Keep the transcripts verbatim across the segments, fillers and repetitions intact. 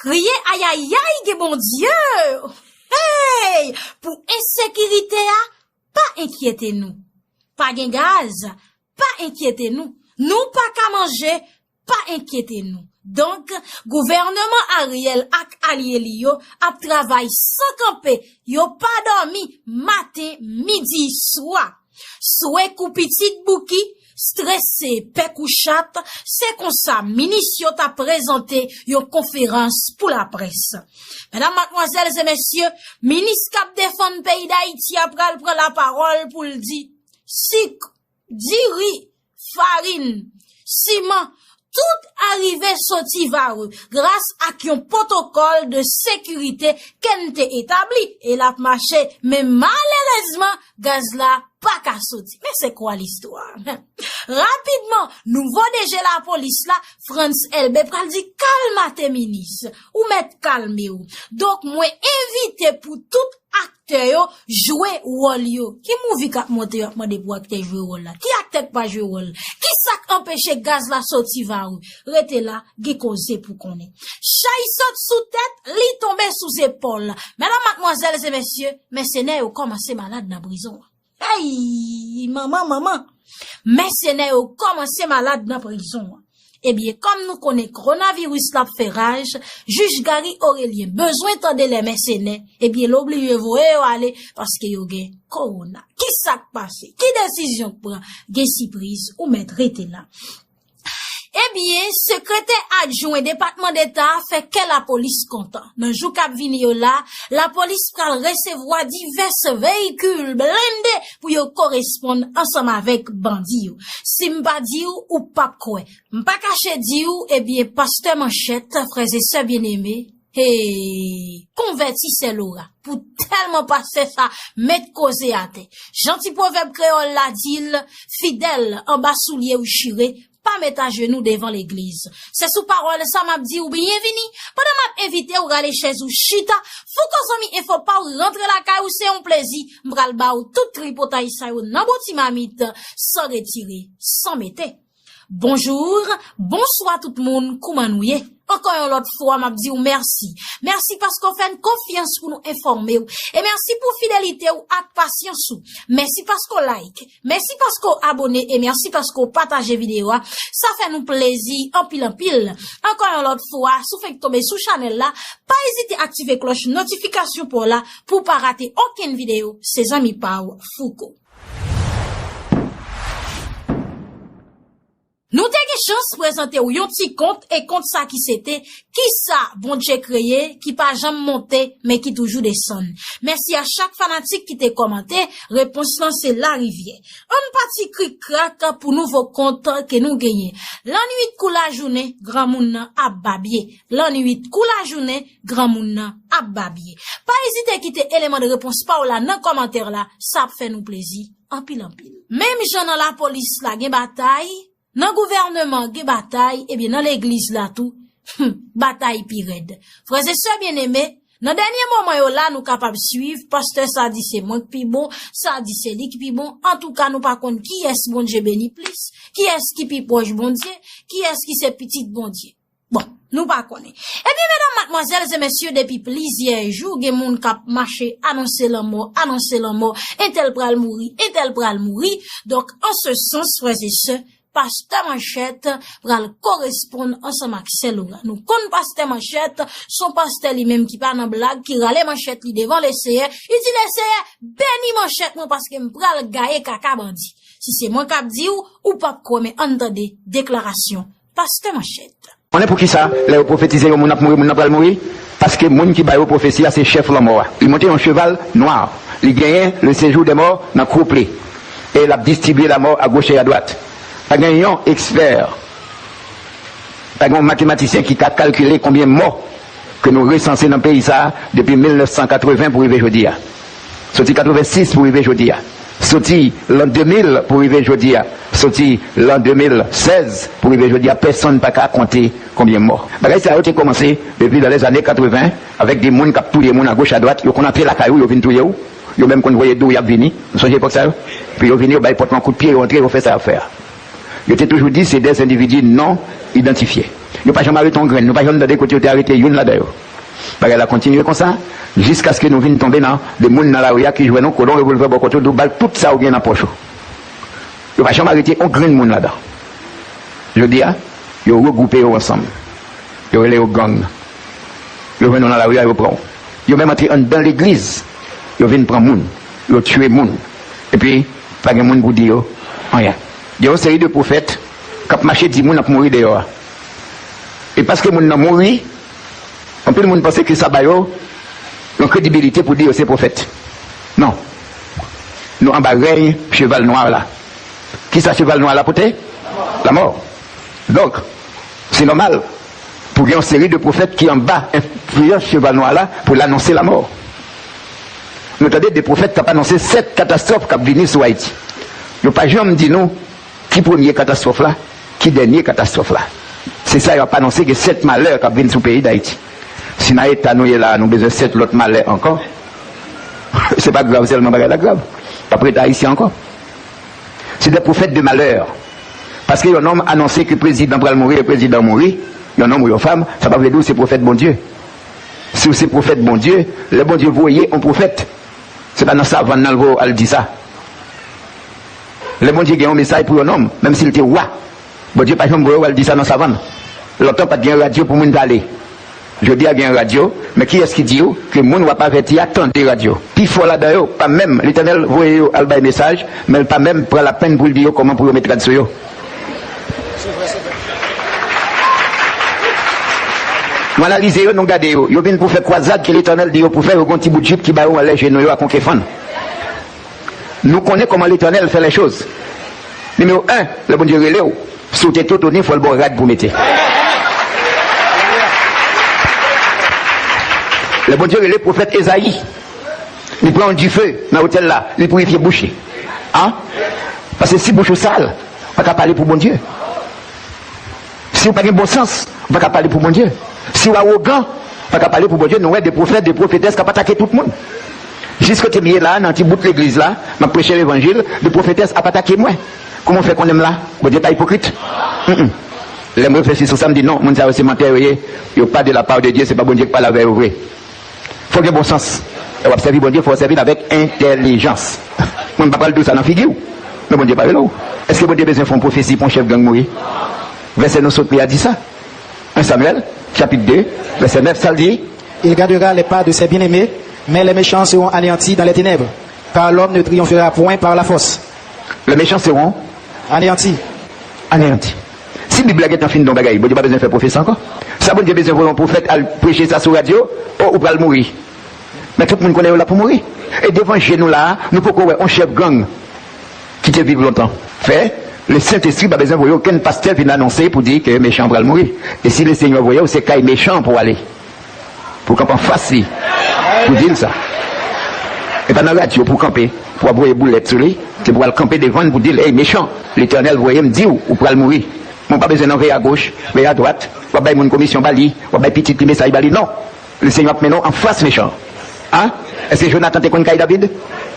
Kriye ayayay gen Bondye! Hey! Pou ensekirite a, pa enkyete nou. Pa gen gaz, pa enkyete nou. Nou pa ka manje, pa enkyete nou. Donk, gouvènman Ariel ak alye li yo ap travay san kanpe, yo pa dòmi maten, midi, swa. Swe kou pitit bouki, strese pè kou chat, se konsa minis yo ta prezante yon konferans pou laprès. Medam, madmwazèl e mesye, minis k ap defann peyi Dayiti a pral pran lapawòl pou l di, sik, diri, farin, siman, tout arive soti Vare gras ak yon pwotokòl de sekirite ke n te etabli e l ap mache, men malerezman, gaz la pa ka soti. Men se kwa listwa? Rapidman, nouvo D G lapolis la, Frantz Elbé, pral di kalmate minis. Ou mèt kalme w. Donk, mwen envite pou tout aktè yo jwe wòl yo. Ki movie k ap monte yo ap mande pou aktè jwe wòl la? Ki aktè k pa jwe wòl? Ki sa k anpeche gaz la soti Vare? Rete la, gen koze pou konnen. Chay sot sou tèt, li tonbe sou zepòl. Medam, madmwazèl e mesye, mèsenè yo kòmanse malad nan prizon an. Hey! Manman, manman! Mèsenè yo kòmanse malad nan prizon an. Ebyen, kòm nou konnen kowonaviris la ap fè raj, jij Gary Orelien bezwen tande lè mèsenè, ebyen, l oblije voye yo ale paske yo gen kowona. Ki sa k pase? Ki desizyon k pran? Gen sipriz, ou mèt rete la. Ebyen, sekretè adjwen Depatman Deta a fè kè lapolis kontan. Nan jou k ap vini yo la, lapolis pral resevwa divès veyikil blende pou yo koresponn ansanm avèk bandi yo. Si m pa di w, ou p ap kwè. M pa kache di w, ebyen, pastè Manchèt, frè e sè byeneme, hey, konvèti sè Lora. Pou tèlman pastè sa met koze atè. Jan ti pwovèb kreyòl la di l, fidèl, anba soulye w chire, pa met ajenou devan legliz. Se sou pawòl sa m ap di w byenvini. Pandan m ap envite w rale chèz ou chita, Fouco zanmi enfo pa w rantre lakay ou, se yon plezi. M pral ba w tout tripotay sa yo nan bon ti mamit, san retire, san mete. Bonjou, bonswa tout moun, kouman nou ye? Ankò yon lòt fwa, m ap di w mèsi. Mèsi paske w fè n konfyans pou nou enfòme w. E mèsi pou fidelite w ak pasyans ou. Mèsi paske w like. Mèsi paske w abone. E mèsi paske w pataje videyo a. Sa fè nou plezi anpil, anpil. Ankò yon lòt fwa, si w fenk tonbe sou chanèl la, pa ezite aktive klòch notifikasyon pa w la pou w pa rate okenn videyo. Se zanmi pa w, Fouco. Nou te gen chans prezante w yon ti kont, e kont sa ki se te, kisa Bondye kreye ki pa janm monte, men ki toujou desann. Mèsi a chak fanatik ki te kòmante, repons lan se larivyè. Ann pati krik krak pou nouvo kont ke nou genyen. Lannwit kou lajounen, granmoun nan ap babye. Lannwit kou lajounen, granmoun nan ap babye. Pa ezite kite eleman de repons pa w la nan kòmantè la, sa ap fè nou plezi anpil, anpil. Menm jan nan lapolis la gen batay, nan gouvènman gen batay, ebyen nan legliz la tou, hmm, batay pi rèd. Frè e sè byeneme, nan dènye moman yo la, nou kapab swiv, pastè sa di se mwen k pi bon, sa di se li k pi bon. Antouka, nou pa konn kiyès Bondye beni plis, kiyès ki pi pwòch Bondye, kiyès ki se pitit Bondye. Bon, nou pa konnen. Ebyen, medam, madmwazèl e mesye, depi plizyè jou, gen moun k ap mache anonse lanmò, anonse lanmò, entèl pral mouri, entèl pral mouri. Donk, an se sans, frè e sè, pastè Manchèt pral koresponn ansanm ak sè Lora. Nou konn pastè Manchèt, se yon pastè li menm ki pa nan blag, ki rale manchèt li devan Leseyè, li di, Leseyè, beni manchèt mwen paske m pral gaye kaka bandi. Si se mwen k ap di w, ou p ap kwè, men ann tande deklarasyon pastè Manchèt. Konnen poukisa, lè yo pwofetize yon moun ap mouri, moun nan pral mouri? Paske moun ki ba yo pwofesi a se chèf lanmò a. Li monte yon cheval nwa. Li genyen le séjour des morts nan kwople. E l ap distribye lamò agoch e adwat. Pa gen yon ekspè, pa gen yon matematisyen ki ka kalkile konbyen mò ke nou resanse nan peyi sa a depi mil nèf san katreven pou rive jodi a. Soti katreven sis pou rive jodi a. Soti lan de mil pou rive jodi a. Soti lan de mil sèz pou rive jodi a. Pèsonn pa ka konte konbyen mò. Bagay sa yo te kòmanse depi dans les années quatre-vingts, avèk de moun k ap touye moun agoch adwat. Yo konn antre lakay ou, yo vin touye w. Yo menm konn voye di w y ap vini. Nou sonje epòk sa yo? Epi yo vini, yo bay pòt lan kout pye, yo antre, yo fè sa y ap fè a. Yo te toujou di se des individus non identifiés. Yo pa janm arete yon grenn, nou pa janm tande kote yo te arete youn ladan yo. Bagay la kontinye konsa, jiskaske nou vin tonbe nan de moun nan lari a ki jwenn yon kolon revolvè bò kote w, di w bal tout sa ou gen nan pòch ou. Yo pa janm arete yon grenn moun ladan. Jodi a, yo regwoupe yo ansanm. Yo rele yo gang. Yo jwenn ou nan lari a, yo pran w. Yo menm antre anndan legliz. Yo vin pran moun. Yo tiye moun. Epi, pa gen moun pou di yo anyen. Gen yon seri de pwofèt k ap mache di moun ap mouri deyò a. E paske moun nan mouri, anpil moun panse ke sa ba yo yon kredibilite pou di yo se pwofèt. Non. Nou anba rèy cheval nwa la. Kisa cheval nwa la pote? Lanmò. Donk, se nòmal pou gen yon seri de pwofèt ki anba enfliyans cheval nwa la pou l anonse lanmò. Nou tande de pwofèt k ap anonse sèt katastwòf k ap vini sou Ayiti. Yo pa janm di nou ki premye katastwòf la, ki dènye katastwòf la. Se sa yo ap anonse, gen sèt malè k ap vin sou peyi Dayiti. Si nan eta nou ye la a, nou bezwen sèt lòt malè ankò, se pa grav sèlman, bagay la grav. P ap ret ayisyen ankò. Se de pwofèt de malè. Paske yon nonm anonse ke prezidan pral mouri e prezidan mouri, yon nonm ou yon fanm, sa pa vle di w se pwofèt Bondye. Si w se pwofèt Bondye, lè Bondye voye yon pwofèt, se pa nan savann nan l voye w al di sa. Lè Bondye gen yon mesaj pou yon nonm, menm si l te wa, Bondye pa janm voye w al di sa nan savann. Lontan, pa t gen radyo pou moun pale. Jodi a, gen radyo, men kiyès ki di w ke moun w ap avèti a tande radyo? Pifò ladan yo pa menm, Letènèl voye yo al bay mesaj, men l pa menm pran lapenn pou l di yo kòman pou yo met rad sou yo. Nou analize yo, nou gade yo. Yo vin pou fè kwazad ke Letènèl di yo pou fè, yo gen yon ti bout jip ki ba yo anlè jenou yo ak yon kefann. Nou konnen kòman Letènèl fè lèchoz. Nimewo en, lè Bondye rele w, si w te totoni, fò l ba w rad pou mete. Lè Bondye rele pwofèt Ezayi, li pran yon dife nan otèl la, li pirifye bouch li. A? Paske si bouch ou sal, ou pa ka pale pou Bondye. Si w pa gen bon sans, ou pa ka pale pou Bondye. Si w awogan, ou pa ka pale pou Bondye. Nou wè de pwofèt, de pwofetès k ap atake tout moun. Jis kote m ye la, nan ti bout legliz la, m ap preche levanjil, de pwofetès ap atake mwen. Kòman w fè konnen m la? Bondye pa ipokrit? Mm, mm. Lè m reflechi sou sa, m di non, moun sa yo se mantè yo ye, yo pa de la part de Dieu, se pa Bondye k pale avè yo vre. Fò gen bon sans. Lè w ap sèvi Bondye, fò w sèvi l avèk entèlijans. Mwen, m pa pral di w sa nan figi w, men Bondye pa rele w. Èske Bondye bezwen fè yon pwofesi pou yon chèf gang mouri? Vèsè nou sot li a di sa. En Samyèl, chapit de, vèsè nèf, sa l di? Il gardera les pas de ses bien-aimés, mais les méchants seront anéantis dans les ténèbres, car l'homme ne triomphera point par la force. Les méchants seront anéantis. Anéantis. Si Bib la gentan fin di yon bagay, Bondye pa bezwen fè pwofesi ankò. Sa Bondye bezwen voye yon pwofèt al preche sa sou radyo, o, ou pral mouri. Men tout moun konnen yo la pou mouri. E devan je nou la a, nou poko wè yon chèf gang ki te viv lontan fè, Lesentespri pa bezwen voye okenn pastè vin anonse pou di ke mechan an pral mouri. E si Lesenyè voye w, se kay mechan an pou w ale. Pou w kanpe anfas li, pou di l sa. E pa nan radyo pou w kanpe, pou w ap voye boulèt sou li. Se pou w al kanpe devan l pou di l, ey, mechan, Letènèl voye m di w, ou pral mouri. Men w pa bezwen nan veye agoch, veye adwat, w ap bay moun komisyon ba li, w ap bay pitit li mesaj ba li. Non. Lesenyè ap mennen w anfas mechan an. A? Èske Jonatan te konn kay David?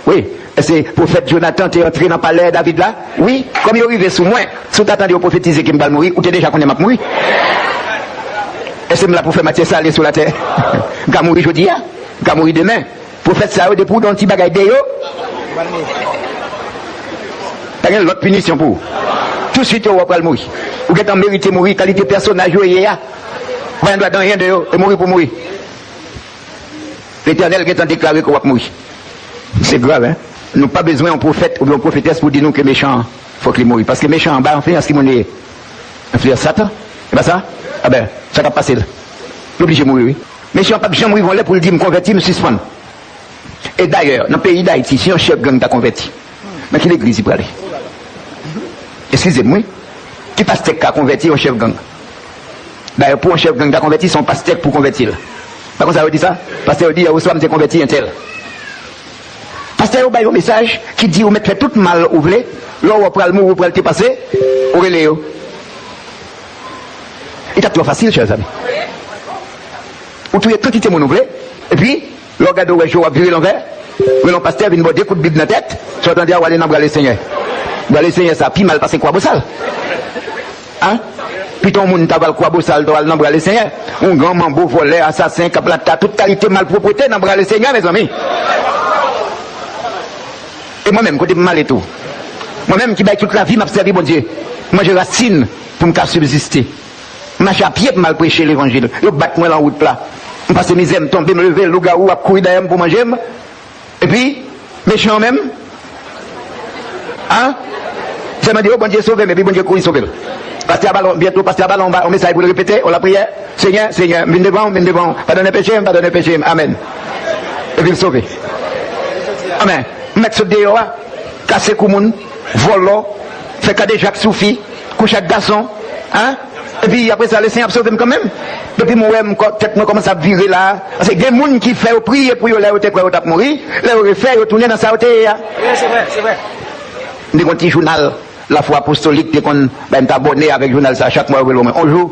Wi. Èske pwofèt Jonatan te antre nan palè David la? Wi. Kòm yo rive sou mwen, si w ta tande yo pwofetize ke m pral mouri, ou te deja konnen m ap mouri. Èske m la pou fè matyè sale sou latè? M ka mouri jodi a, m ka mouri demen. Pwofèt sa yo, depi w gen yon ti bagay de yo, pa gen lòt pinisyon pou ou. Tousuit yo wè w pral mouri. Ou gentan merite mouri, kalite pèsonaj yo ye a. Ou pa gen dwa di anyen de yo, e mouri pou mouri. Letènèl gentan deklare ke w ap mouri. Se grav, en. Nou pa bezwen yon pwofèt oubyen yon pwofetès pou di nou ke mechan an, fòk li mouri. Paske mechan an anba enfliyans ki moun li ye? Enfliyans Satan. E pa sa? Enben, sa k ap pase l? Li oblije mouri, wi. Mechan an p ap janm rive yon lè pou l di, m konvèti, m sispann. E dayè, nan peyi Dayiti, si yon chèf gang ta konvèti, nan ki legliz li prale? Eskize m, wi. Ki pastè k ka konvèti yon chèf gang? Dayè, pou yon chèf gang ta konvèti, se yon pastè k pou konvèti l. Pa konsa yo di sa? Pastè yo di, yè oswa m te konvèti entèl. Pastè yo bay yon mesaj ki di ou mèt fè tout mal ou vle, lè w wè w pral mouri, ou pral trepase, ou rele yo. Li t ap twò fasil, chè zanmi. Ou touye kantite moun ou vle, epi, lè w gade w wè je w ap vire lanvè, rele yon pastè vin ba w de kout bib nan tèt, sa w tande a w ale nan bra Lesenyè. Bra Lesenyè sa pi mal pase kwa bosal. An? Pito yon moun ta pral kwabosal, ta pral nan bra Lesenyè. Yon gran manbo, vòlè, asasen, k ap lata tout kalite malpwòpte nan bra Lesenyè, mezanmi. E mwen menm, kote m ale tou? Mwen menm ki bay tout lavi m ap sèvi Bondye. M manje rasin pou m ka sibziste. M mache a pye pou m al preche levanjil. Yo bat mwen lan wout la. M pase mizè, m tonbe, m leve, lougawou ap kouri dèyè m pou manje m. Epi, mechan an menm? An? Sèlman di, "O, Bondye sove m," epi Bondye kouri sove l. Pastè a ba l, byento, pastè a ba l yon ba-, yon mesaj pou l repete, yon lapriyè, "Senyè, Senyè, m vin devan w, m vin devan w, padone peche m, padone peche m, amèn." Epi l sove. Amèn. M mèt sot deyò a, kase kou moun, vòlò, fè kadejak sou fi, kouche ak gason, an? Epi apre sa, Lesenyè ap sove m kanmenm. Depi m wè m kò, tèt mwen kòmanse ap vire la. Paske gen moun ki fè yo priye pou yo lè yo te kwè yo t ap mouri, lè yo refè, yo tounen nan sa yo te ye a. Wi, se vre, se vre. M te gen yon ti jounal Lafwa Apostolik, te konn bay m t abòne avèk jounal sa, chak mwa yo voye l ban mwen. On jou,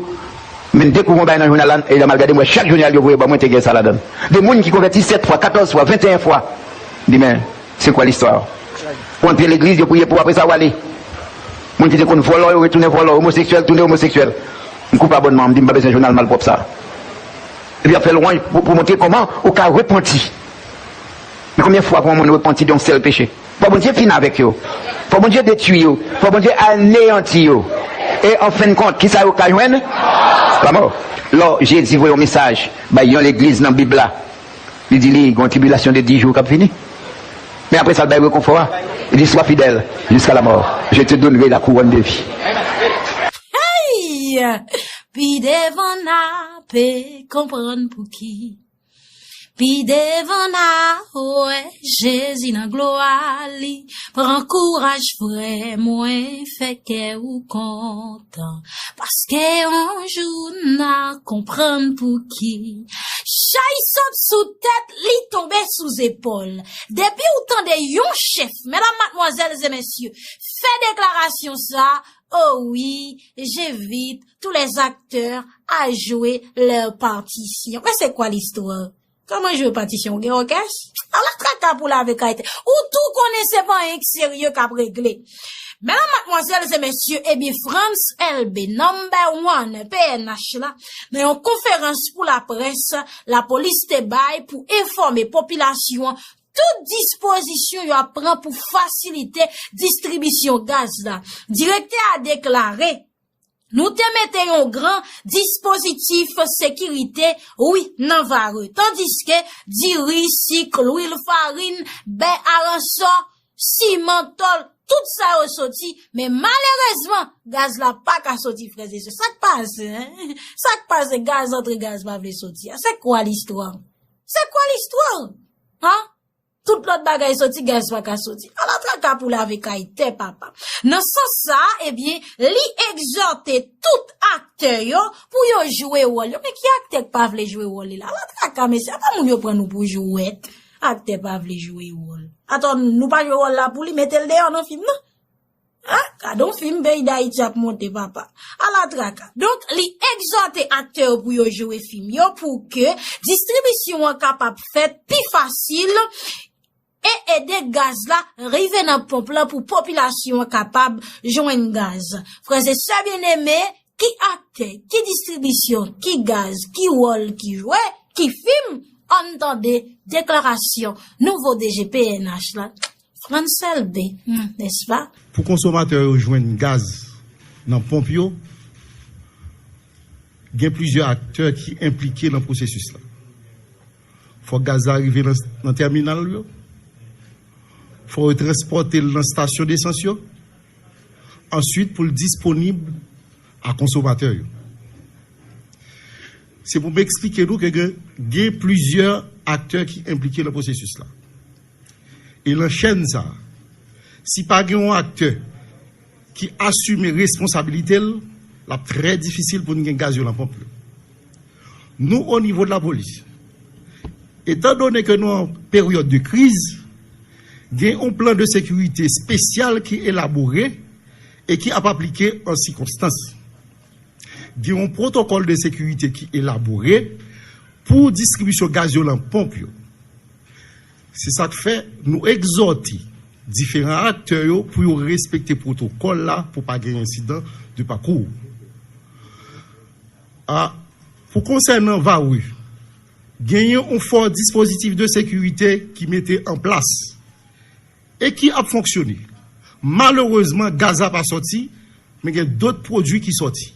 m vin dekouvri yon bagay nan jounal la, e malgre m wè chak jounal yo voye ban mwen, te gen sa ladan l. De moun ki konvèti sèt fwa, katòz fwa, venteyen fwa. M di, men, c'est quoi l'histoire? Ou antre legliz, yo priye pou w, apre sa, w ale. Moun ki te konn vòlò, yo retounen vòlò, omoseksyèl, tounen omoseksyèl. M koupe abònman an, m di, "M pa bezwen jounal malpwòp sa." Epi y ap fè lwanj pou, pou montre kòman ou ka repanti. Men konbyen fwa pou yon moun repanti de yon sèl peche? Fò Bondye fin avèk yo. Fò Bondye detwi yo. Fò Bondye aneyanti yo. E an fen de kont, kisa yo ka jwenn? Lanmò. Lò Jezi voye yon mesaj bay yon legliz nan Bib la, li di li gen yon tribilasyon de dis jou k ap vini. Men apre sa, l bay rekonfò a. Li di, "Sois fidèle jusqu'à la mort. Je te donnerai la couronne de vie." Hey! Pi devan n ape konprann pouki. Pi devan n a wè Jezi nan glwa li. Pran kouraj, frè mwen, fè kè ou kontan. Paske yon jou n a konprann pouki. Chay sot sou tèt, li tonbe sou zepòl. Depi ou tande yon chèf, medam, madmwazèl e mesye, fè deklarasyon sa, oh wi, j'invite tous les acteurs à jouer leur partition. Mais c'est quoi l'histoire? Kòman jwe patisyon? Ou gen òkès? Ala traka pou lave kay tè. Ou tou konnen se pa anyen k serye k ap regle. Medam, madmwazèl e mesye, ebyen, Frantz Elbé, number one P N H la, nan yon konferans pou laprès, lapolis te bay pou enfòme popilasyon an tout dispozisyon yo ap pran pou fasilite distribisyon gaz la. Direktè a deklare, nou te mete yon gran dispozitif sekirite, wi, nan Vare, tandiske diri, sik, lwil, farin, bè, aransò, siman, tòl, tout sa yo soti, men malerezman, gaz la pa ka soti, frè e sè. Sa k pase, en? Sa k pase, gaz antre, gaz pa vle soti a? C'est quoi l'histoire? C'est quoi l'histoire? Hein? Tout lòt bagay soti, gaz pa ka soti. Ala traka pou lave kay tè, papa. Nan sans sa, ebyen, li egzòte tout aktè yo pou yo jwe wòl yo. Men ki aktè k pa vle jwe wòl li la? Ala traka, mesye, apa moun yo pran nou pou jwèt? Aktè pa vle jwe wòl. Atò, nou pa jwe wòl la pou li, mete l deyò nan fim nan. Hein? Gade yon fim peyi Dayiti ap monte, papa. Ala traka. Donk, li egzòte aktè yo pou yo jere fim yo pou ke distribisyon an kapab fèt pi fasil e ede gaz la rive nan ponp lan pou popilasyon an kapab jwenn gaz. Frè e sè byeneme, ki aktè, ki distribisyon, ki gaz, ki wòl ki jwe, ki fim, ann tande deklarasyon nouvo D G P N H la, Frantz Elbé, hmm, nèspa? Pou konsomatè yo jwenn gaz nan ponp yo, gen plizyè aktè ki enplike nan pwosesis la. Fòk gaz la rive nan, nan tèminal yo. Fò yo transpòte l nan stasyon desans yo. Answit, pou l disponib a konsomatè yo. Se pou m eksplike nou ke gen, gen plizyè aktè ki enplike nan pwosesis la. E nan chèn sa a, si pa gen yon aktè ki asime responsabilite l, l ap trè difisil pou n gen gaz yo nan ponp yo. Nou, o nivo de lapolis, etandone ke nou an peryòd de kriz, gen yon plan de sekirite espesyal ki elabore e ki ap aplike an sikonstans. Gen yon pwotokòl de sekirite ki elabore pou distribisyon gaz yo nan ponp yo. Se sa k fè nou egzòte diferan aktè yo pou yo respekte pwotokòl la pou pa gen ensidan de pakou. A, pou konsènan Varreux, genyen yon fò dispozitif de sekirite ki mete an plas e ki ap fonksyone. Malerezman, gaz la pa sòti, men gen dòt pwodui ki sòti.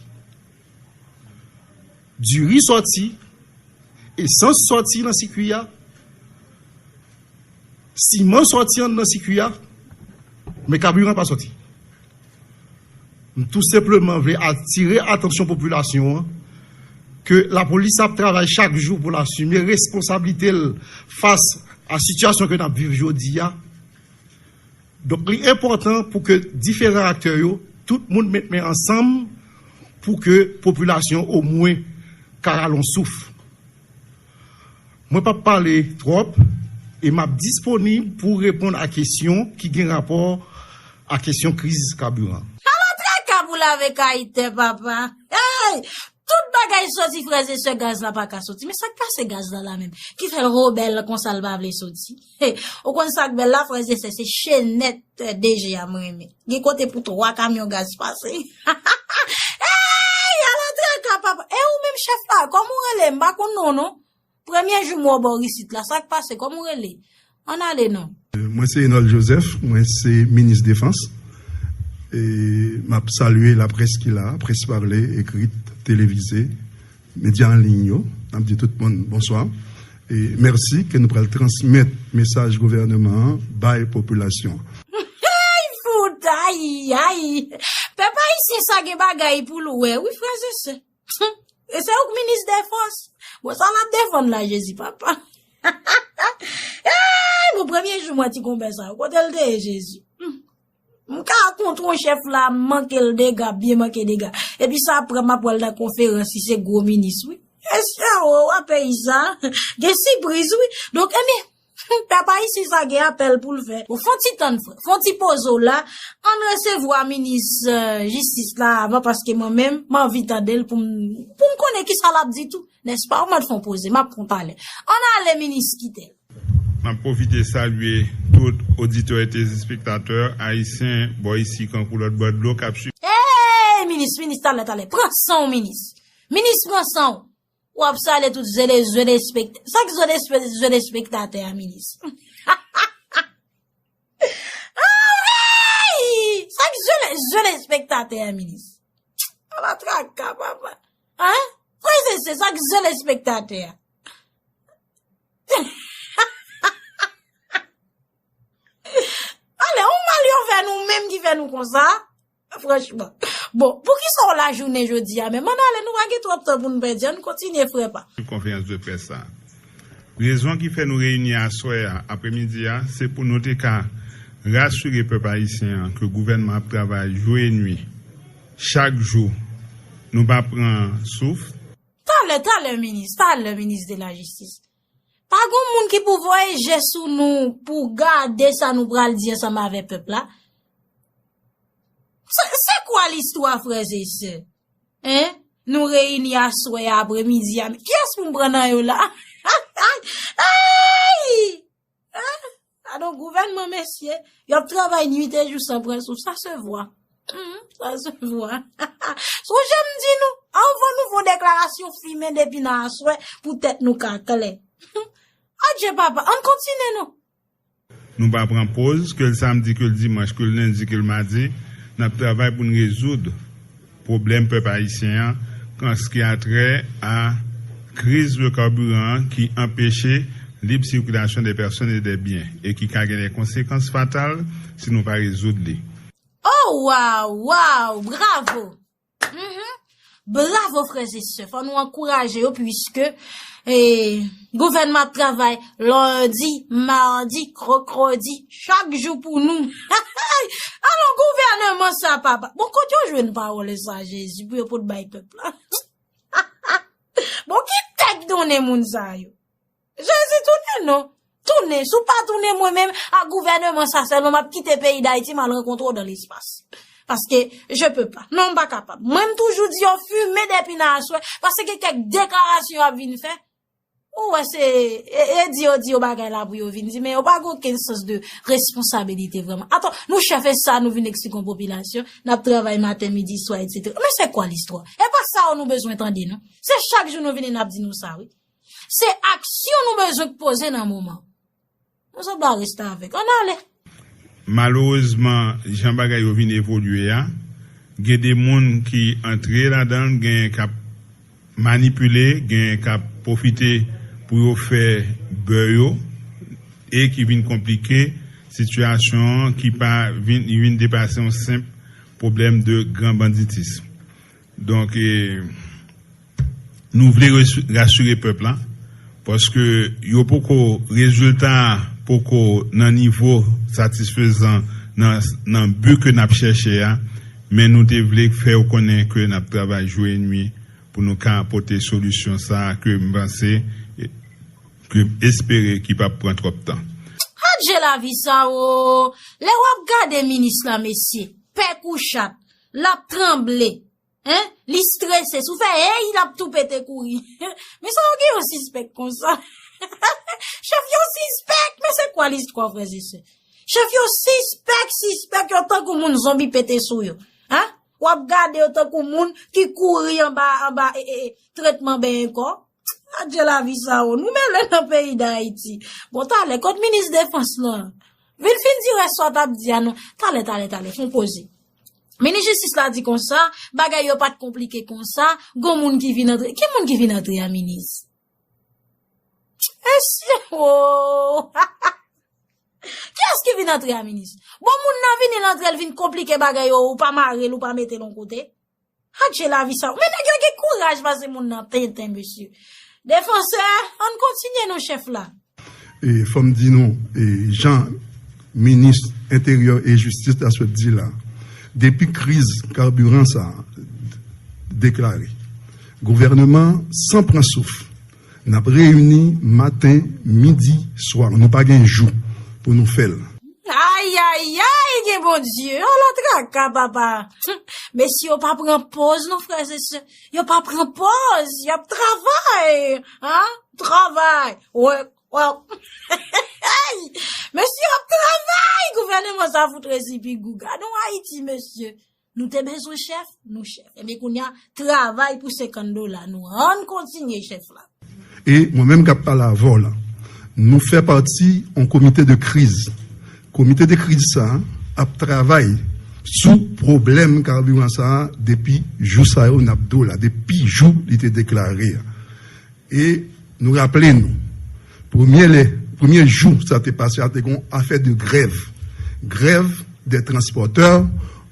Diri sòti, esans sòti nan sikui a, siman sòti anndan sikui a, men kabiran pa sòti. M tou senpleman vle atire atansyon popilasyon an ke lapolis ap travay chak jou pou l asime responsablite l fas a sitiyasyon ke n ap viv jodi a. Donk, li enpòtan pou ke diferan aktè yo, tout moun met men ansanm pou ke popilasyon omwen ka rale yon souf. Mwen p ap pale twòp e m ap disponib pou reponn a kesyon ki gen rapò a kesyon kriz kabiran. Ala traka pou lave kayitè, papa! Hey! Tout bagay soti, frè e sè, gaz la pa ka soti. Men sa k pase gaz la la menm? Ki fè l rebèl konsa, l pa vle soti? Ou konn sa k bèl la, frè e sè, se chenèt, eh, D G a m renmen. Gen kote pou twa kamyon gaz pase. Hey, ala traka, papa! E ou menm chèf la, kòman w rele? M pa konn non w non. Premye jou m wè w bò isit la, sa k pase? Kòman w rele? Ann ale non. Mwen se Enol Joseph, mwen se minis defans. E m ap salye laprès ki la, près pale, ekrit, televize, medya an liy yo. N ap di tout moun bonswa. E mèsi ke nou pral transmèt mesaj gouvènman an bay popilasyon an. Hey, fout, ay, ay! Pèp ayisyen sa gen bagay pou l wè, wi, frè e sè. E se ou k minis defans. Bon, sa l ap defann la, Jezi papa? Ey, bon, premye jou m wè ti konpè sa yo. Kote l te ye, Jezi? Hmm. M ka kont yon chèf la, m manke l dega, byen manke dega. Epi sa ap pran m ap wè l nan konferans, si se gwo minis, wi. Mesye, o, w a peyi sa, gen sipriz, wi. Donk, ebyen, pèp ayisyen sa gen apèl pou l fè. Bon, fon ti tann, frè. Fon ti poze w la. Ann resevwa minis, eh, jistis la avan, paske mwen menm, m anvi tande l pou m, pou m konnen kisa l ap di tou. Nèspa? Ou mèt fon poze, m ap pran talè. Ann ale, minis, kite l. M ap pwofite salye tout oditè e telespektatè ayisyen bò isi kankou lòt bò dlo k ap swiv. Ey, minis, minis, talè, talè. Pran san w, minis. Minis, pran san w. W ap salye tout zele, zelespekta-, sa k zelespektatè a, minis? Ay! Sa k zele, zelespektatè a, minis? Ala traka, papa. Hein? Frè e sè, sa k zelespektatè a? Ale, yon mal yo fè nou menm ki fè nou konsa. Franchman. Bon, poukisa w lajounen jodi a menm? Ann ale, nou pa gen twòp tan pou n pèdi. Ann kontinye, frè pa. Konferans de près sa. Rezon ki fè nou reyini aswè a, apremidi a, se pou nou te ka rasire pèp ayisyen an ke gouvènman ap travay jou e nwi, chak jou, nou pa pran souf. Talè, talè, minis, talè, minis de la jistis. Pa gon moun ki pou voye je sou nou pou gade sa nou pral di ansanm avè pèp la? Se, se kwa listwa, frè e sè? Hein? Nou reyini aswè a, apremidi a. Kiyès pou m pran nan yo la? Ay! Hein? Gadon gouvènman, mesye. Y ap travay nwit e jou san pran souf. Sa se vwa. Mhm, sa se vwa. Sonje m di nou, anvan nou fè deklarasyon fimen depi nan aswè, pou tèt nou ka klè. Adje papa, ann kontinye non. Nou pa pran poz, ke l samdi, ke l dimanch, ke l lendi, ke l madi, n ap travay pou n rezoud pwoblèm pèp ayisyen an, an sa ki a trè a kriz le carburant ki anpeche lib sikilasyon de pèsòn e de byen e ki ka gen de konsekans fatal si nou pa rezoud li. Oh, waw, waw, bravo! Mhm. Bravo, frè e sè. Fò nou ankouraje yo, piske, eh, gouvènman ap travay lendi, madi, krèkrèdi, chak jou pou nou. Alò, gouvènman sa, papa. Bon, kote yo jwenn pawòl sa, Jezi, pou yo pot bay pèp la? Bon, ki tèt donnen moun sa yo? Jezi, tounen non. Tounen. Si w pa tounen, mwen menm, ak gouvènman sa sèlman, m ap kite peyi Dayiti, m al rankontre w dan lespas. Paske, je peux pas. Non, m pa kapab. Mwen, m toujou di yo fimen depi nan aswè, paske gen kèk deklarasyon y ap vin fè. Ou wè se, e, e di yo, di yo bagay la pou yo vin di, men yo pa gen okenn sans de responsabilite vrèman. Atann, nou chèf e sa nou vin eksplike yon popilasyon, n ap travay maten, midi, swa, etsetera. Men se kwa listwa? E pa sa yo nou bezwen tande, non. Se chak jou nou vini, n ap di nou sa, wi. Se aksyon nou bezwen k poze nan moman. Nou sot ba restavèk. Ann ale. Malerezman, jan bagay yo vin evolye a, gen de moun ki antre ladan l, gen k ap manipile, gen k ap pwofite pou yo fè bè yo, e ki vin konplike sitiyasyon an, ki pa vin, vin depase yon senp pwoblèm de gran banditis. Donk, e, nou vle res- rasire pèp la, paske yo poko, rezilta a poko nan nivo satisfezan nan, nan bi ke n ap chèche a, men nou te vle fè yo konnen ke n ap travay jou e nwi pou nou ka pote solisyon sa a ke m panse, ke m espere ki p ap pran twòp tan. Adje lavi sa o! Lè w ap gade minis la, mesye, pè kou chat, l ap tranble, en, li strese, si w fè ey, l ap tou pete kouri. Men sa yo gen yon sispèk konsa. Chèf yo sispèk, men se kwa listwa, frè e sè? Chèf yo sispèk, sispèk, yo tankou moun zonbi pete sou yo. Hein? W ap gade yo tankou moun ki kouri anba, anba, e, e, e, tretman benyen kò. Adje lavi sa o, nou mele nan peyi Dayiti. Bon, talè, kot minis defans lan? Vin fin di rès sa w t ap di a non. Talè, talè, talè, fon poze. Minis jistis la di konsa, bagay yo pa t konplike konsa, gon moun ki vin antre. Ki moun ki vin antre a minis? Mesye, o! Kiyès ki vin antre a minis? Bon, moun nan vini, l antre, l vin konplike bagay yo, ou pa mare l, ou pa mete l yon kote. Adje lavi sa. Men nèg yo gen kouraj pase moun nan tenten, mesye. Defansè, ann kontinye non, chèf la. E fò m di nou, e jan minis enteryè e jistis la sot di la, depi kriz kabiran sa a deklare, gouvènman an san pran souf, n ap reyini maten, midi, swa. Nou pa gen jou pou nou fè l. Ayayay, gen Bondye. Ala traka, papa. Mesye yo pa pran pòz non, frè e sè. Yo pa pran pòz. Y ap travay. Hein? Travay. Wè, wè. Mesye yo ap travay. Gouvènman sa fout resi pi gou. Gade yon Ayiti, mesye. Nou te bezwen chèf, nou chèf. Ebyen kounye a, travay pou senkant dola nou. Ann kontinye, chèf la. E mwen menm k ap pale avè w la, nou fè pati yon komite de kriz. Komite de kriz sa a ap travay sou pwoblèm kabiran sa a depi jou sa yo n ap di w la, depi jou li te deklare a. E nou raple nou, premye lè, premye jou sa te pase a, te gen yon afè de grèv. Grèv des transporteurs,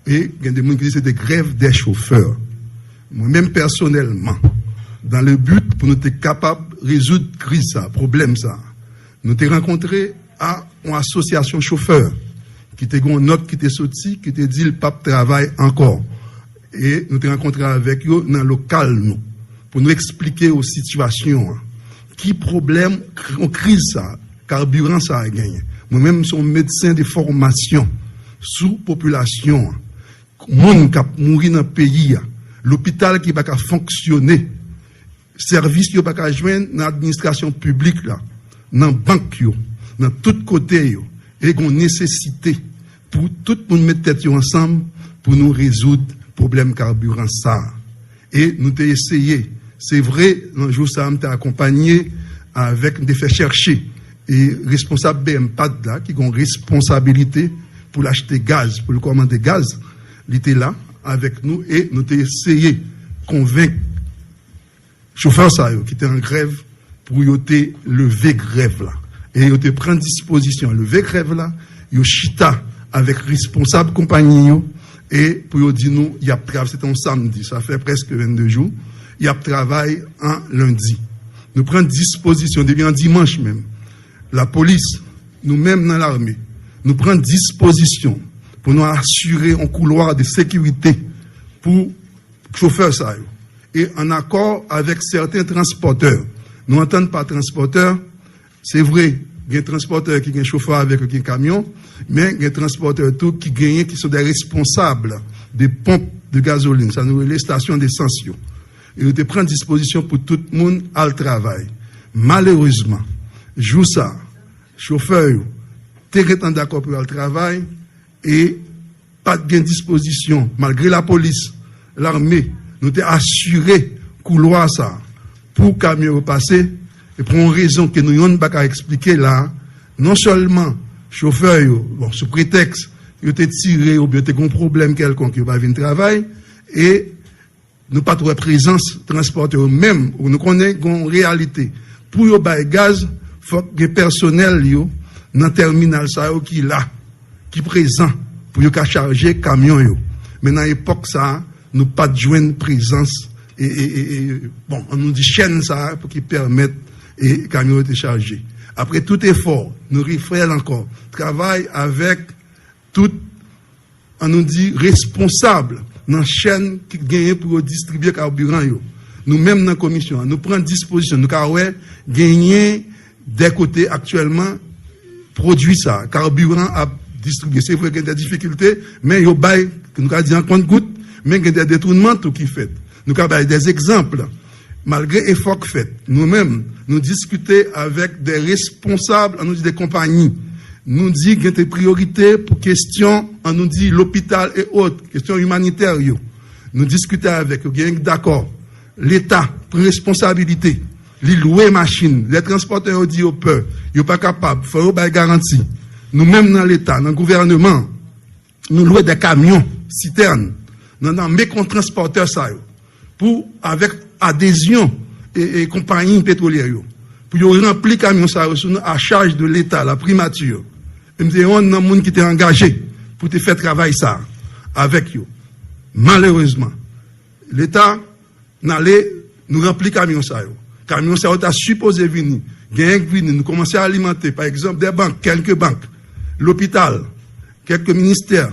e gen de moun ki di se te grèv des chauffeurs. Mwen menm pèsonèlman, dans le but pou nou te kapab rezoud kriz sa, pwoblèm sa, nou te rankontre a yon asosyasyon chofè ki te gen yon nòt ki te soti, ki te di l p ap travay ankò. E nou te rankontre avèk yo nan lokal nou pou nou eksplike yo sitiyasyon an. Ki pwoblèm kri- yon kriz sa, kabiran sa a genyen? Mwen menm, m se yon medsen de fòmasyon sou popilasyon an. Moun k ap mouri nan peyi a, lopital ki pa ka fonksyone, sèvis yo pa ka jwenn nan administrasyon piblik la, nan bank yo, nan tout kote yo, e gen yon nesesite pou tout moun met tèt yo ansanm pou nou rezoud pwoblèm kabiran sa a. E nou te eseye, se vre, nan jou sa a, m te akonpanye avèk, m te fè chèche, e responsab B M pad la, ki gen yon responsabilite pou l achte gaz, pou l kòmande gaz, li te la avèk nou e nou te eseye konvenk chofè sa yo ki te an grèv pou yo te leve grèv la. E yo te pran dispozisyon leve grèv la, yo chita avèk responsab konpayi yo e pou yo di nou y ap travay, se te yon samdi, sa fè prèske vennde jou, y ap travay an lendi. Nou pran dispozisyon depi an dimanch menm. Lapolis, nou menm nan lame, nou pran dispozisyon pou nou asire yon koulwa de sekirite pou chofè sa yo. E an akò avèk sèten transpòtè, nou antann pa transpòtè, se vre, gen transpòtè ki gen chofè avèk yo, ki gen kamyon, men gen transpòtè tou ki genyen, ki se de responsab de ponp de gazolin, sa nou rele estasyon desans yo. E yo te pran dispozisyon pou tout moun al travay. Malerezman, jou sa, chofè yo te gentan dakò pou y al travay e pa t gen dispozisyon, malgre lapolis, lame, nou te asire koulwa sa pou kamyon yo pase, e pou yon rezon ke nou yonn pa ka eksplike la, non sèlman chofè yo, bon, sou pretèks yo te tire oubyen te gen yon pwoblèm kèlkonk, yo pa vin travay, e nou pa t wè prezans transpòtè yo menm, nou konnen gen yon reyalite. Pou yo bay gaz, fòk gen pèsonèl yo nan tèminal sa yo ki la, ki prezan pou yo ka chaje kamyon yo. Men nan epòk sa a, nou pa t jwenn prezans, e, e, e, e, bon, an nou di chèn sa a pou ki pèmèt e kamyon yo te chaje. Apre tout efò, nou refè l ankò, travay avèk tout, an nou di, responsab nan chèn ki genyen pou yo distribye kabiran yo. Nou menm nan komisyon an, nou pran dispozisyon, nou ka wè genyen de kote aktyèlman pwodui sa, kabiran ap distribye. Se vre gen de difikilte, men yo bay, nou ka di an kont gout, men gen de detounman tou ki fèt. Nou ka bay de egzanp. Malgre efò k fèt, nou menm, nou diskite avèk de responsab, an nou di de konpayi. Nou di gen de priyorite pou kesyon, an nou di lopital e ot, kesyon imanitè yo. Nou diskite avèk yo, gen dakò. Leta pran responsabilite. Li lwe machin. Lè transpòtè yo di yo pè, yo pa kapab, fò yo bay garanti. Nou menm nan Leta, nan gouvèneman, nou lwe de kamyon, sitèn, nan, nan men kon transpòtè sa yo, pou, avèk adezyon e, e konpayi petwolyè yo, pou yo ranpli kamyon sa yo sou non a chaj de Leta, la primati. E m se yonn nan moun ki te angaje pou te fè travay sa avèk yo. Malerezman, Leta n ale, nou ranpli kamyon sa yo. Kamyon sa yo ta sipoze vini. Genyen k vini, nou kòmanse alimante, pa egzanp, de bank, kèlke bank, lopital, kèlke ministè.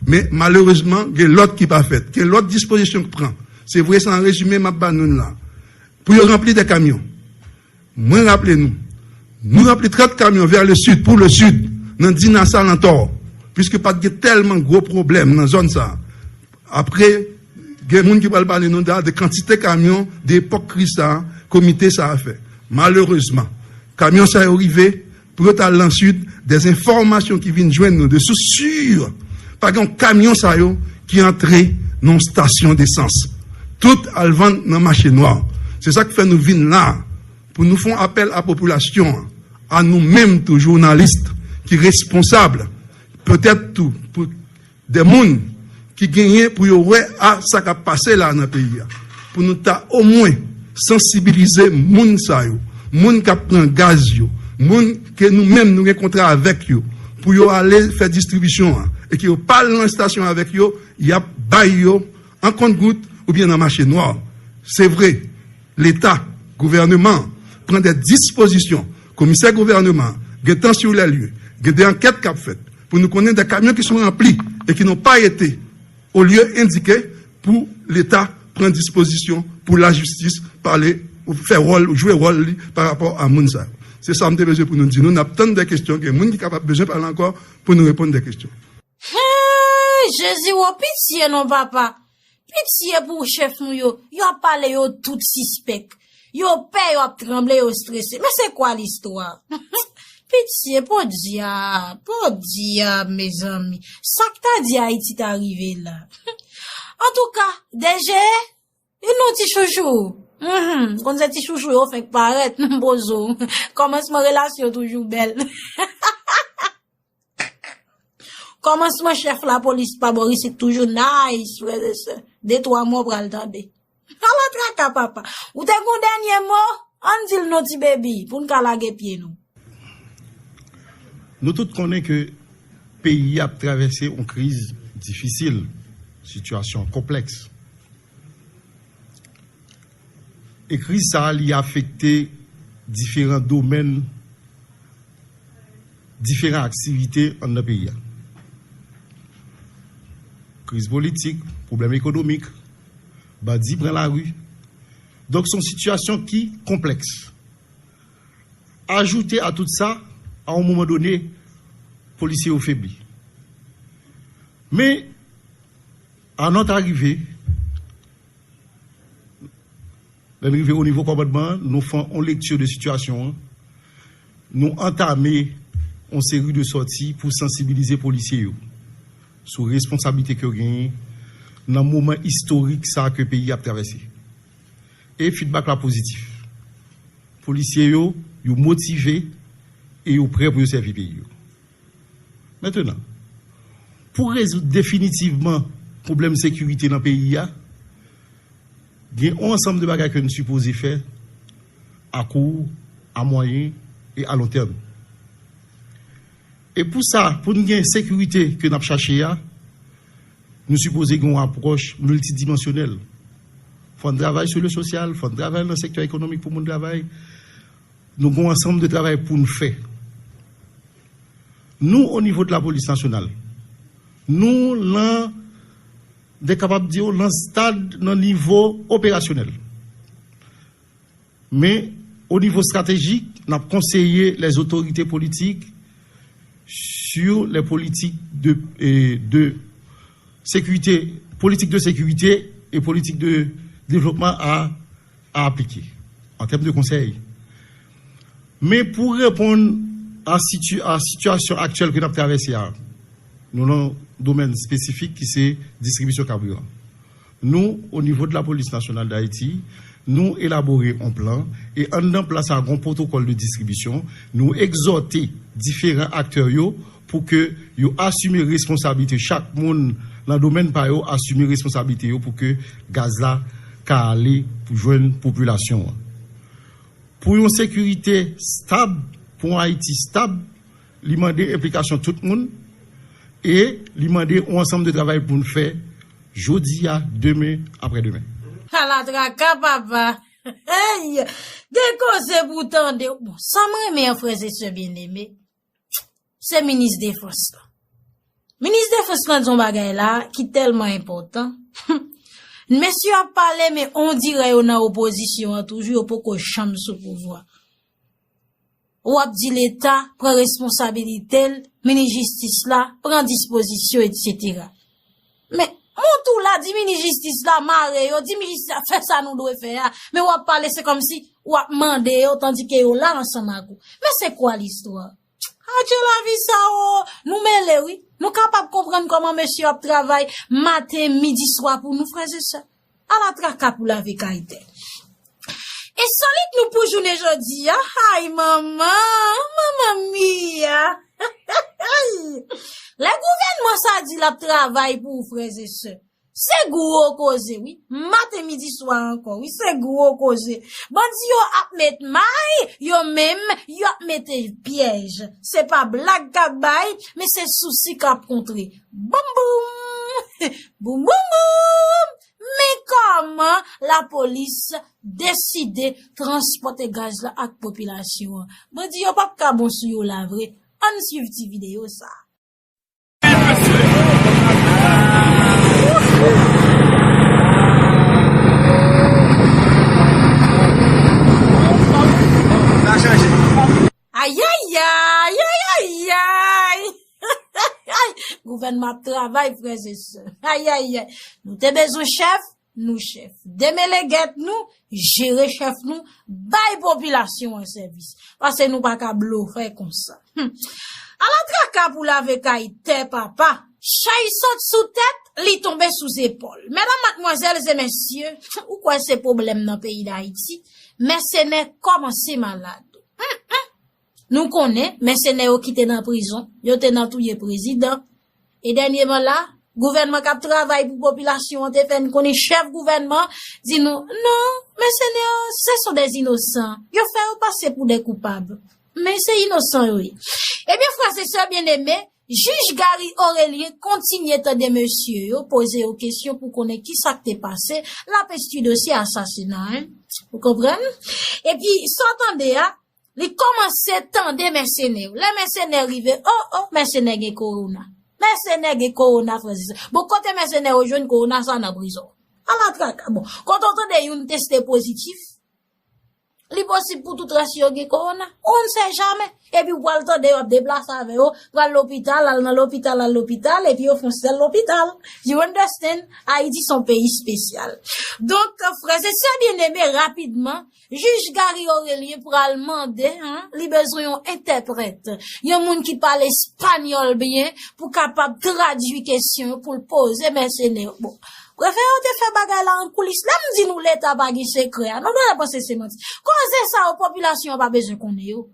Men malerezman, gen lòt ki pa fèt. Gen lòt dispozisyon k pran. Se vre, se an rezime m ap ba nou l la. Pou yo ranpli de kamyon. Mwen raple nou, nou ranpli trant kamyon vè le sid, pou le sid, nan Dina Salantò, piske pa t gen tèlman gwo pwoblèm nan zòn sa a. Apre, gen moun ki pral pale nou de, de kantite kamyon, de epòk kriz sa a, komite sa a fè. Malerezman, kamyon sa yo rive, pou yo t al nan sid, de enfòmasyon ki vin jwenn nou, de sous si, pa gen yon kamyon sa yo ki antre nan yon stasyon desans. Tout al vann nan mache nwa. Se sa k fè nou vin la a, pou nou fè yon apèl a popilasyon an, a nou menm tou jounalis ki responsab, petèt tou pou de moun ki genyen pou yo wè a sa k ap pase la nan peyi a, pou nou ta omwen sansibilize moun sa yo, moun k ap pran gaz yo, moun ke nou menm nou gen kontra avèk yo, pou yo ale fè distribisyon an, e ke yo pa al nan estasyon avèk yo, y ap bay yo an kont gout oubyen nan mache nwa. Se vre, Leta, gouvèneman an, pran de dispozisyon. Komisè gouvèneman an gentan sou lè lye, gen de ankèt k ap fèt pou nou konnen de kamyon ki sont remplis et qui n'ont pas été au lieu indiqué, pou Leta pran dispozisyon, pou lajistis pale, fè wòl, jwe wòl li pa rapò a moun sa yo. Se sa m te bezwen pou nou di nou. N ap tann de kesyon, gen moun ki kapab bezwen pale ankò pou nou reponn de kesyon. Hey, Jezi, wo, pitye non, papa. Pitye pou chèf nou yo. Yo ap pale, yo tout sispèk. Yo pè, yo ap tranble, yo strese. Men se kwa listwa? Pitye, podyab, podyab, mezanmi. Sa k ta di Ayiti ta rive la? Antouka, D G, yon ti chouchou. Mhm, konn se ti chouchou yo fenk parèt, m poze w. Kòmansman relasyon toujou bèl. Kòmansman chèf lapolis pa bò isit toujou nice, frè e sè. De twa mo pral tande. Ala traka, papa. Ou te gon dènye mo? Ann di l non, ti bebi, pou n ka lage pye nou. Nou tout konnen ke peyi ap travèse yon kriz difisil, sitiyasyon konplèks. E kriz sa a, li afekte diferan domèn, diferan aktivite anndan peyi a. Kriz politik, pwoblèm ekonomik, bandi pran lari. Donk, se yon sitiyasyon ki konplèks. Ajoute a tout sa, a yon moman done, polisye yo febli. Men, a nòt arive, Lè n rive o nivo kòmandman an, nou fè yon lekti de sitiyasyon an. Nou antame yon seri de sòti pou sansibilize polisye yo sou responsablite ke yo genyen nan moman istorik sa a ke peyi a ap travèse. E feedback la pozitif. Polisye yo, yo motive e yo prè pou yo sèvi peyi yo. Mentenan, pou rezoud definitivman pwoblèm sekirite nan peyi a, gen yon ansanm de bagay ke n sipoze fè a kou, a mwayen e a lon tèm. E pou sa, pou n gen sekirite ke n ap chache a, nou sipoze gen yon apwòch miltidimansyonèl. Fò n travay sou le sosyal, fò n travay nan sektè ekonomik pou moun travay. Nou gen yon ansanm de travay pou n fè. Nou, o nivo de lapolis nasyonal, nou lan, de kapab di w, lan stad nan nivo operasyonèl. Men, o nivo estratejik, n ap konseye lèzotorite politik sur les politiques de, eh, de sécurité, politique de sécurité et politique de développement à, à appliquer en termes de conseil. Men pou reponn a, siti, a sitiyasyon aktyèl ke n ap travèse a, nou nan domèn espesifik ki se distribisyon kabiran. Nou, o nivo de lapolis nasyonal d Ayiti, nou elabore yon plan e anndan plan sa a gen yon pwotokòl de distribisyon. Nou egzòte diferan aktè yo pou ke yo asime responsablite, chak moun nan domèn pa yo asime responsablite yo pou ke gaz la ka ale pou jwenn popilasyon an. Pou yon sekirite stab, pou yon Ayiti stab, li mande enplikasyon tout moun e li mande yon ansanm de travay pou n fè jodi a, demen, aprè demen. Ala traka, papa. Hey! Gen koze pou tande. Bon, sa m renmen an, frè e sè byeneme, se minis defans lan. Minis defans lan di yon bagay la ki tèlman enpòtan. Mesye yo ap pale, men on dirè yo nan opozisyon an toujou, yo poko janm sou pouvwa. W ap di Leta pran responsabilite l, minis jistis la pran dispozisyon, etsetera. Men, mont ou la, di minis jistis la mare yo, di minis jistis la fè sa nou dwe fè a, men w ap pale, se kòmsi w ap mande yo, tandike yo la ansanm ak ou. Men se kwa listwa? Adje lavi sa o, nou mele wi. Nou kapab konprann kòman mesye yo ap travay maten, midi, swa pou nou, frè e sè. Ala traka pou lave kay tè. Ensolit nou pou jounen jodi a, ay manman, manman mia. Lè gouvènman sa di l ap travay pou ou, frè e sè, se gwo koze wi. Maten, midi, swa ankò wi, se gwo koze. Bandi yo ap met may, yo menm, y ap mete pyèj. Se pa blag k ap bay, men se sousi k ap kontre. Boum boum! Boum boum boum! Men kòman lapolis deside transpòte gaz la ak popilasyon an? Bandi yo p ap ka bon sou yo la vre. Ann swiv ti videyo sa. Ayayay, ayayay. Gouvènman ap travay, frè e sè. Ayayay. Nou te bezwen chèf, nou chèf. Demele gèt nou, jere chèf nou, bay popilasyon an sèvis. Paske nou pa ka blofè konsa. Hum. Ala traka pou lave kay tè, papa. Chay sot sou tèt, li tonbe sou zepòl. Medam, madmwazèl e mesye, ou kwè se pwoblèm nan peyi Dayiti? Mèsenè kòmanse malad. Hum, hum. Nou konnen mèsenè yo ki te nan prizon, yo te nan touye prezidan. E dènyeman la, gouvènman k ap travay pou popilasyon an te fè n konnen chèf gouvènman di nou, non, mèsenè yo, ce sont des innocents. Yo fè yo pase pou des coupables. Men se inosan yo ye. Ebyen, frè e sè byeneme, jij Gary Orelien kontinye tande mesye yo, poze yo kesyon pou konnen ki sa k te pase, l ap enstwi dosye asasina, en. Ou konprann? Epi, sa w tande a, li kòmanse tande mèsenè yo. Lè mèsenè rive, o, o, mèsenè gen kowona. Mèsenè gen kowona, frè e sè. Bon, kote mèsenè yo jwenn kowona sa nan prizon? Ala traka. Bon, kote w tande youn teste pozitif, Li posib pou tout rès yo gen kowona. On ne sait jamais. Epi ou pral tande yo ap deplase avè yo, pral lopital, al nan lopital, al lopital, epi yo fè yon sèl lopital. You understand? Ayiti se yon peyi espesyal. Donk, frè e sè byeneme, rapidman, jij Gary Aurelien pral mande, en, li bezwen yon entèprèt, yon moun ki pale espanyòl byen pou kapab tradui kesyon yo pou l poze mèsenè yo. Bon, prefere yo te fè bagay la an koulis. Lè m di nou Leta pa gen sekrè a, nou pa panse se manti. Koze sa yo, popilasyon an pa bezwen konnen yo.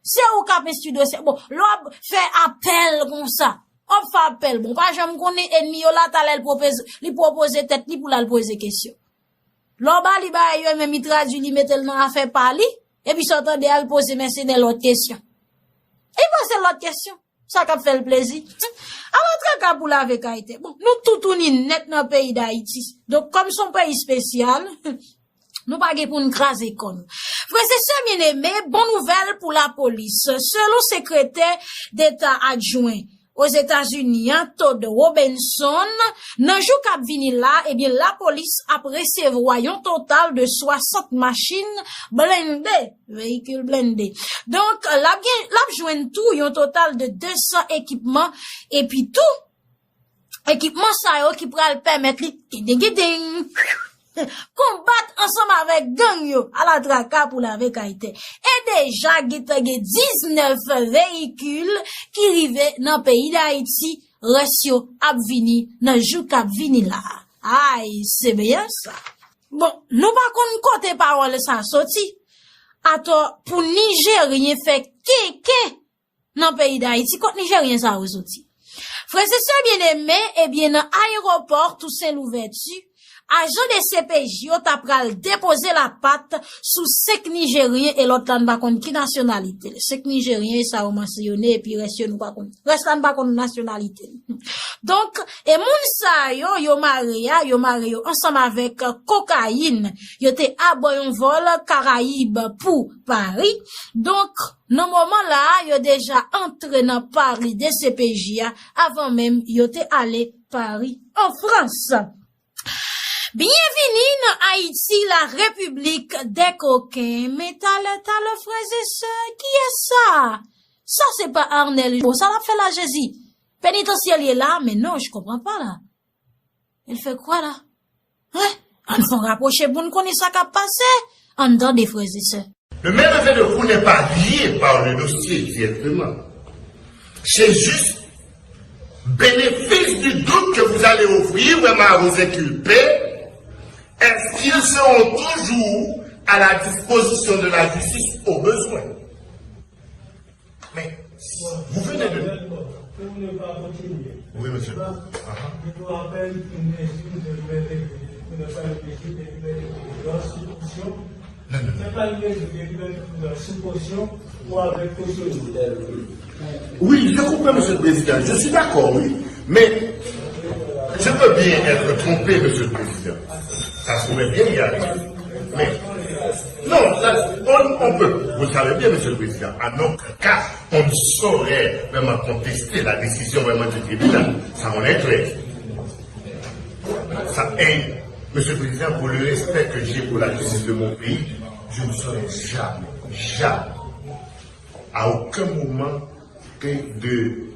Se ou k ap enstwi dosye. Bon, lè w ap fè apèl konsa, w ap fè apèl. Bon, w pa janm konnen ènmi yo la, talè l pwopoze, li pwopoze tèt li pou l al poze kesyon. Lè w ba li bagay yo, menm li tradui, li mete l nan afè pa li, epi sa w tande a, l poze mèsenè lòt kesyon. Li poze lòt kesyon. Sa k ap fè l plezi. Ala traka pou lave kay tè. Bon, nou toutouni nèt nan peyi Dayiti. Donk, kòm se yon peyi espesyal, nou pa gen pou n kraze kò nou. Frè e sè byeneme, bon nouvèl pou lapolis. Selon sekretè deta adjwen Ozetazini an, Todd Robinson, nan jou k ap vini la, ebyen, lapolis ap resevwa yon total de swasant machin blende, veyikil blende. Donk, l ap gen, l ap jwenn tou yon total de de san ekipman, epi tou, ekipman sa yo ki pral pèmèt li, giding, giding, konbat ansanm avèk gang yo. Ala traka pou lave kay tè. E deja, gentan gen diznèf veyikil ki rive nan peyi Dayiti, rès yo ap vini nan jou k ap vini la. Ay, se byen sa. Bon, nou pa konn kote pawòl sa soti. Atò, pou Nijeryen fè keke nan peyi Dayiti, kot Nijeryen sa yo soti? Frè e sè byeneme, ebyen, nan ayewopò Tousen Louvèti, ajan de C P J yo ta pral depoze lapat sou senk Nijeryen e lòt la n pa konn ki nasyonalite l. Senk Nijeryen, e sa yo mansyone, epi rès yo nou pa konn. Rès la n pa konn nasyonalite l. Donk, e moun sa yo, yo mare a, yo mare yo ansanm avèk kokayin. Yo te abò yon vòl Karayib pou Pari. Donk, nan moman la a, yo deja antre nan pari de C P J a avan menm yo te ale Pari, an Frans. Byenvini nan Ayiti, la République des coquins. Men talè, talè, frè e sè, kiyès sa? Sa se pa Arnel. Bon, sa l ap fè la, Jezi? Penitansye l ye la, men non, je comprends pas la. El fè kwa la? Hein? Ann fè yon rapwoche pou n konnen sa k ap pase. Ann tande, frè e sè. Le maire de Védécourt n'est pas lié par le dossier directement. C'est juste bénéfice du doute que vous allez offrir vraiment à vos inculpés. Est-ce qu'ils seront toujours à la disposition de la justice au besoin? Mais vous venez de... Pour ne pas continuer. Oui, monsieur. Je vous rappelle une mesure de liberté, de liberté provisoire sous caution. Non, non, non. C'est pas une mesure de liberté provisoire sous caution ou avec caution. Oui, je comprends, Monsieur le Président. Je suis d'accord, oui. Mais je peux bien être trompé, Monsieur le Président. Ça se pourrait bien y arriver. Mais, non, ça, on, on peut, vous le savez bien, Monsieur le Président, en aucun cas, on ne saurait vraiment contester la décision vraiment du tribunal. Ça, on est clair. Ça, et, Monsieur le Président, pour le respect que j'ai pour la justice de mon pays, je ne saurais jamais, jamais, à aucun moment, que de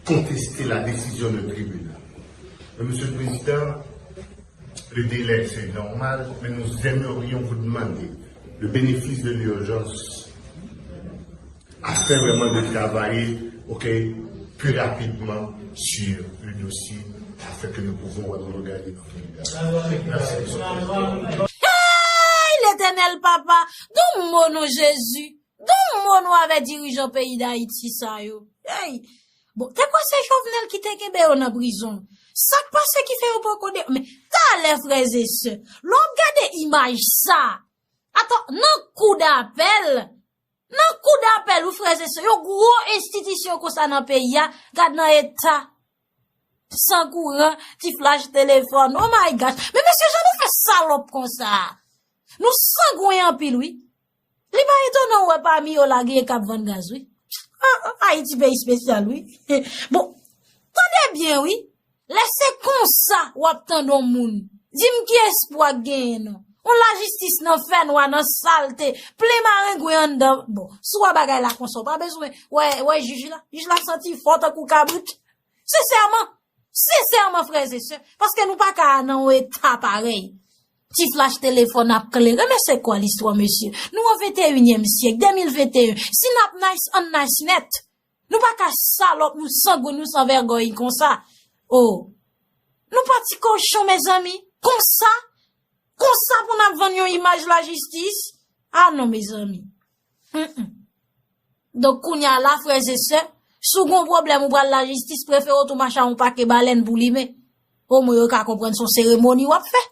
contester la décision d'un tribunal. Mais, Monsieur le Président, le délai, c'est normal, mais nous aimerions vous demander le bénéfice de l'urgence afin vraiment de travailler, ok, plus rapidement sur le dossier, afin que nous pouvons vraiment regarder notre regard. Merci, Monsieur le Président. Hey, Letènèl Papa, di yon mo non Jezi. Di yon mo non avè dirijan peyi Dayiti sa yo. Hey! Bon, te kwè se Jovenel ki te kenbe yo nan prizon. Sa k pase ki fè yo poko de... Men, talè, frè e sè, lè w ap gade imaj sa, ato, nan kou dapèl, nan kou dapèl, wi, frè e sè, yon gwo enstitisyon konsa nan peyi a, gad nan eta, san kouran, ti flach telefòn, oh my gosh. Men mesye, jan nou fè salòp konsa? Nou sangwen anpil, wi. Li pa etone w wè pami yo la genyen k ap vann gaz, wi. Ah, ah, Ayiti peyi espesyal, wi. Bon, tande byen, wi. Lè se konsa w ap tande yon moun, di m ki espwa k genyen non. On lajistis nan fènwa, nan salte, plen marengwen anndan. Bon, si w wè bagay la konsa, w pa bezwen wè, wè jij la. Jij la santi fò tankou kabrit. Sensèman, sensèman, frè e sè, paske nou pa ka nan yon eta parèy. Ti flach telefòn ap klere, men se kwa listwa, mesye? Nou an venteyinyèm syèk, de mil venteyen. Si n ap nice, ann nice nèt. Nou pa ka salòp, nou sangwen, nou san vègòy konsa. Oh. Nou pa ti kochon, mezanmi. Konsa? Konsa pou n ap vann yon imaj lajistis? Ah non, mezanmi. Mm-mm. Donk, kounye a la, frè e sè, si w gen yon pwoblèm, ou pral lajistis, prefere w tou mache a yon pake balèn pou limen. Omwen yo ka konprann se yon seremoni w ap fè.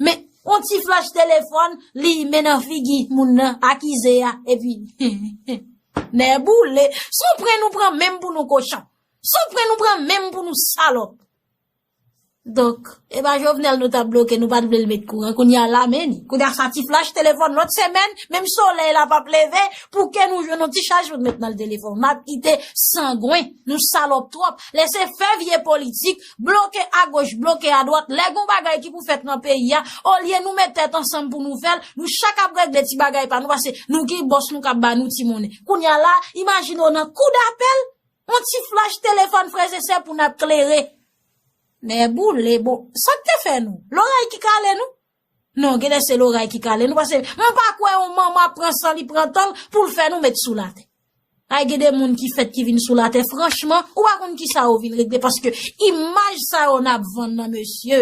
Men, yon ti flach telefòn, limen nan figi moun nan, akize a, epi, nèboule. Se yon pren nou pran menm pou nou kochon. Se yon pren nou pran menm pou nou salòp. Donk, e pa Jovenel nou t ap bloke, nou pa t vle l met kouran. Kounye a la, men ni. Kounye a sa ti flach telefòn lòt semèn, menm solèy la p ap leve, pou ke nou jwenn yon ti chaj pou n met nan telefòn. N ap kite sangwen, nou salòp twòp. Lè se fè vye politik, bloke agoch, bloke adwat. Lè gon bagay ki pou fèt nan peyi a, olye nou met tèt ansanm pou nou fè l, nou chak ap regle ti bagay pa nou, paske nou ki bòs nou k ap ba nou ti monnen. Kounye a la, imajine w nan kou dapèl, yon ti flach telefòn frè e sè pou n ap klere. Nèboule, bon, sa k te fè nou? Loray ki kale nou? Non, genlè se loray ki kale nou, paske m pa kwè yon manman ap pran san li pran tan l pou l fè nou met sou latè. Ay, gen de moun ki fèt ki vin sou latè, franchman, ou pa konn kisa yo vin regle, paske imaj sa yo n ap vann nan, mesye.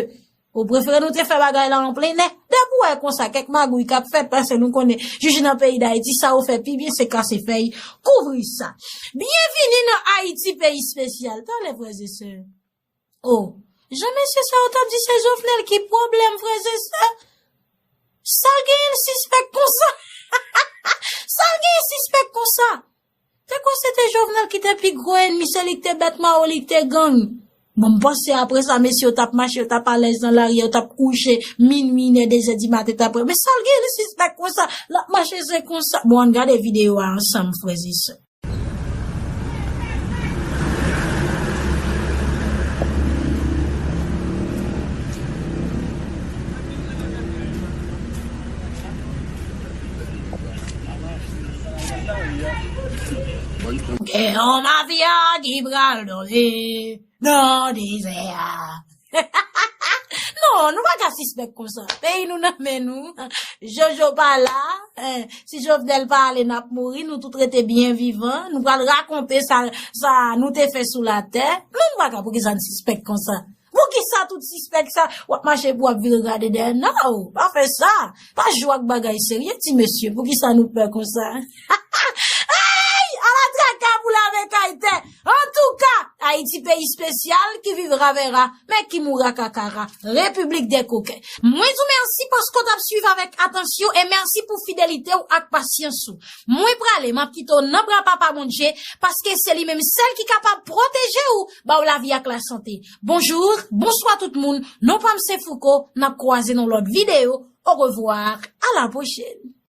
Ou prefere nou te fè bagay la an plen nè? Depi w wè konsa, kèk magouy k ap fèt, paske nou konnen, jij nan peyi Dayiti, sa yo fè pi byen, se kase fèy, kouvri sa. Byenvini nan Ayiti, peyi espesyal. Talè, frè e sè. Oh, jan mesye sa yo t ap di se Jovenel ki pwoblèm, frè e sè. Sa l genyen l sispèk konsa? Sa l genyen sispèk konsa? Te kwè se te Jovenel ki te pi gwo ènmi, se li k te bèt mawo, li k te gang. Bon, m panse apre sa, mesye yo t ap mache, yo t ap alèz nan lari, yo t ap kouche, minwi, inè, dezè di maten, t ap, men sa l genyen l sispèk konsa? L ap mache, se konsa. Bon, ann gade videyo a ansanm, frè e sè. Gen yon mafya ki pral tonbe nan dezè a. Non, nou pa ka sispèk konsa. Peyi nou nan men nou. Jojo pa la. Eh, si Jovenel pa ale, n ap mouri. Nou tout rete byen vivan. Nou pral rakonte sa, sa nou te fè sou latè. Men nou pa ka, poukisa n sispèk konsa? Poukisa tout sispèk sa? W ap mache pou w ap vire gade dèyè. Non, pa fè sa. Pa jwe ak bagay serye, ti mesye. Poukisa nou pè konsa? Ay! Ala traka pou lave kay tè! Antouka, Ayiti peyi espesyal ki vivra verra, men ki mourra kakara, repiblik dè koken. Mwen di w mèsi paske w t ap swiv avèk atansyon e mèsi pou fidelite w ak pasyans ou. Mwen prale, m ap kite w nan bra Papa Bondye, paske se li menm sèl ki kapab pwoteje w, ba w lavi ak lasante. Bonjou, bonswa tout moun, non pa m se Fouco, n ap kwaze nan lòt videyo. Orevwa, a la pwochèn.